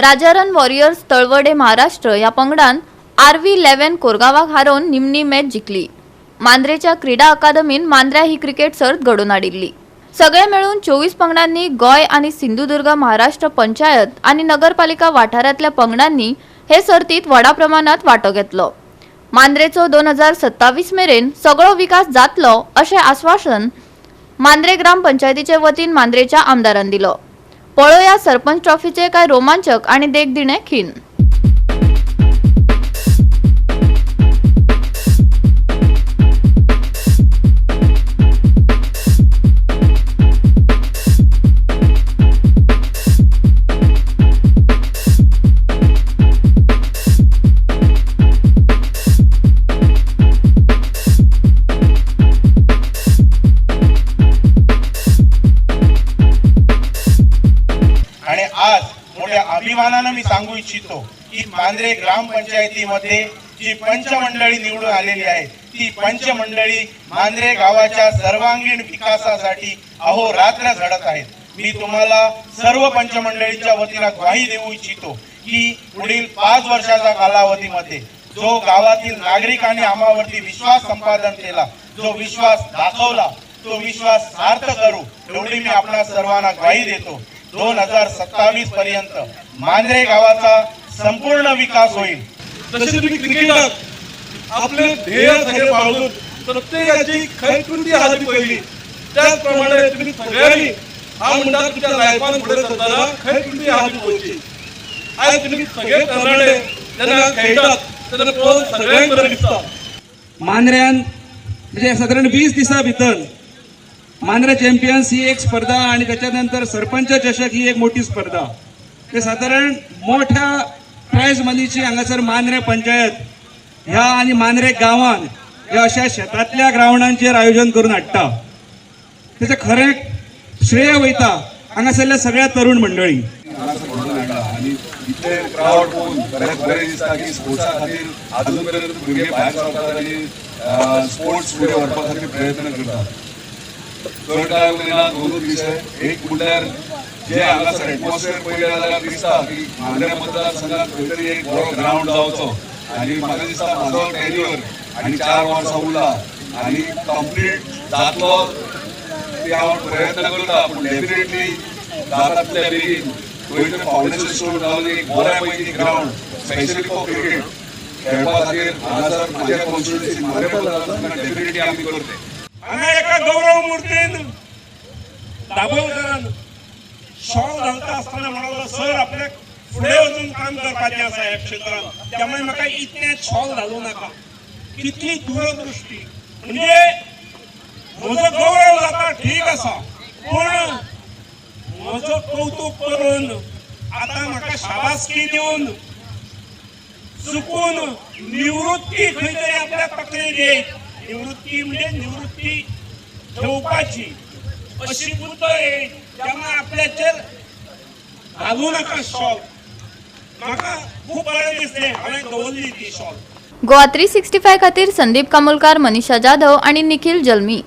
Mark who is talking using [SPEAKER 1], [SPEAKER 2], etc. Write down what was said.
[SPEAKER 1] राजारन warriors Talwade Maharashtra ह्या पंगडान RV 11 कोरगांवाक हारोवन निमणी मॅच जिखली. मांद्रेच्या क्रीडा अकादमीन मांद्र्या ही क्रिकेट सर्त घडोवन हाडिल्ली. सगळे मेळून 24 पंगडांनी गोंय आनी सिंधुदुर्ग महाराष्ट्र पंचायत आनी नगरपालिका वाठारांतल्या पंगडांनी हे सर्तीत व्हडा प्रमाणात वांटो घेतलो. मांद्रेचो 2027 मेरेन सगळो विकास जातलो अशें आस्वासन मांद्रे ग्रामपंचायतीचे वतीन मांद्रेच्या आमदारान दिलो. पळोवया सरपंच ट्रॉफीचे काय रोमांचक आणि देखदिणे खीण.
[SPEAKER 2] आणि आज मोठ्या अभिमानानं मी सांगू इच्छितो की मांद्रे ग्रामपंचायतीमध्ये जी पंचमंडळी निवडून आलेली आहे, ती पंचमंडळी मांद्रे गावाच्या सर्वांगीण विकासासाठी अहोरात्र झडत आहेत. मी तुम्हाला सर्व पंचमंडळीच्या वतीनं ग्वाही देऊ इच्छितो की पुढील 5 वर्षाच्या कालावधीमध्ये जो गावातील नागरिकांनी आम्हावरती विश्वास संपादन केला, जो विश्वास दाखवला, तो विश्वास सार्थ करू एवढी मी आपणा सर्वांना ग्वाही देतो. 2027 पर्यंत मांद्रे गावाचा संपूर्ण विकास होईल.
[SPEAKER 3] तसे तुम्ही क्रिकेटात आपले ध्येय सगळे पाळून प्रत्येकाची खंय आहा ती पयली, त्याचप्रमाणे तुम्ही सगळ्यांनी हांव म्हणटा तुमच्या लायफान फुडें सरतना खंय कृती आहा ती पळोवची. आयज तुमी सगळे तरणाटे जेन्ना खेळटात तेन्ना पळोवन सगळ्यांक बरें दिसता.
[SPEAKER 4] मांद्र्यान म्हणजे साधारण 20 दिसां भितर मांद्रे चॅम्पियन्स ही एक स्पर्धा आणि त्याच्यानंतर सरपंच चषक ही एक मोठी स्पर्धा, ते साधारण मोठ्या प्रायज मनीची हांगासर मांद्रे पंचायत ह्या आणि मांद्रे गांवान ह्या अशा शेतांतल्या ग्रावंडांचेर आयोजन करून हाडटा. तेचें खरें श्रेय वयता हांगासरल्या सगळ्या तरुण मंडळी.
[SPEAKER 5] हांगासर घडोवन हाडला आनी इतले क्रावड पळोवन बरें बरें दिसता की स्पोर्ट्सा खातीर आजून पर्यंत भुरगे भायर सरतात आनी स्पोर्ट्स फुडें व्हरपा खातीर प्रयत्न करतात. चड काय उलयना, दोनूच विशय. एक म्हणल्यार जे हांगासर एटमॉस्फियर पळयलें जाल्यार दिसता की मांद्रे मतदारसंघात खंय तरी एक बरो ग्रावंड जावचो आनी म्हाका दिसता म्हाजो टेन्युअर आनी 4 वर्सां उरला आनी कंप्लीट जातलो ते हांव प्रयत्न करता, पूण डेफिनेटली जाता तितल्या बेगीन खंय तरी फावंडेशन स्टोन घालून एक बऱ्या पैकी ग्रावंड स्पेशली फॉर क्रिकेट खेळपा खातीर हांगासर म्हाज्या कॉन्स्टिट्युएन्सी मांद्रे मतदारसंघात डेफिनेटली आमी करतले.
[SPEAKER 3] हांगा एका गौरव मूर्तीन दाभोलकरान शॉल घालता आसतना म्हणालो, सर आपल्याक फुडें वचून काम करपाचें आसा ह्या क्षेत्रांत, त्यामुळे म्हाका इतलें शॉल घालूं नाका. कितली दूरदृष्टी, म्हणजे म्हजो गौरव जाता ठीक आसा, पूण म्हजो कौतुक करून आतां म्हाका शाबासकी दिवन चुकून निवृत्ती खंय तरी आपल्या तकलेर येत. निवृत्ती म्हणजे निवृत्ती घेवपाची अशी बुद्द येत, त्यामुळे आपल्याचेर घालूं नाका शॉल. म्हाका खूब बरें दिसलें, हांवें दवरली ती शॉल.
[SPEAKER 1] गोवा 365 खातीर संदीप कामोलकार, मनीषा जाधव आणि निखिल जल्मी.